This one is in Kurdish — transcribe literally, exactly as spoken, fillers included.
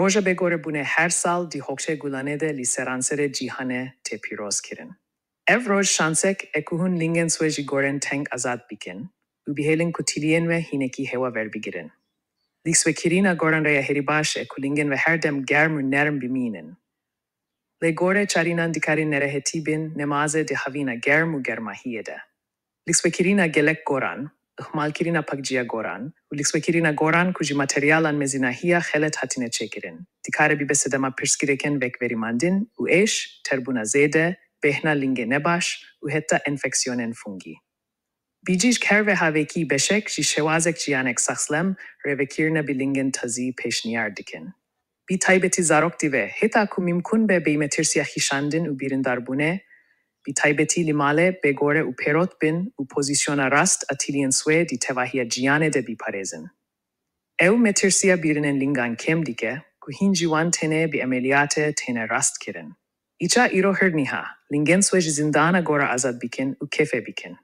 Roja Begore bûne her sal di Hokşe Gulanê de li seranserê cîhanê tê pîroz kirin. Ev roj şansek e ku hûn lingên swê ji gorên teng azad bikin û bihêlin ku tiliyên we hinekî hewa verbigirin. Lîswekirina goran rêya herî baş e ku lingên we her dem germ û nerm bimînin. Lê gorê çarînan dikarin nerehetî bin, nemazê di havîna germ û germahiyê de. Lîswekirina gelek goran, ihmalkirina pakciya goran û lîswekirina goran ku ji materyalan mezînahiya xelet hatine çêkirin, dikare bibe sedema pirsgirêkên vekverîmandin û êş, terbûna zêde, bêhna lingê nebaş û heta enfeksiyonên fungî. Bicîşk her ve havekî beşek ji şewazek jiyanek saxlem rêvekirine bi lingên tazî pêşniyar dikin. Bi taybetî zarok dive, heta ku mimkun be bêmetirsiya xîşandin û birîndarbûnê, bi taybetî li malê bêgore û pêrot bin û pozîsyona rast a tiliyên swê di tevahiya ciyanê de biparêzin. Ew metirsiya birînên lingan kêm dike ku hîn ji wan tenê bi emeliyatê têne rastkirin. Îca îro hir niha, lingên swê ji zindana gora azad bikin û kêfê bikin.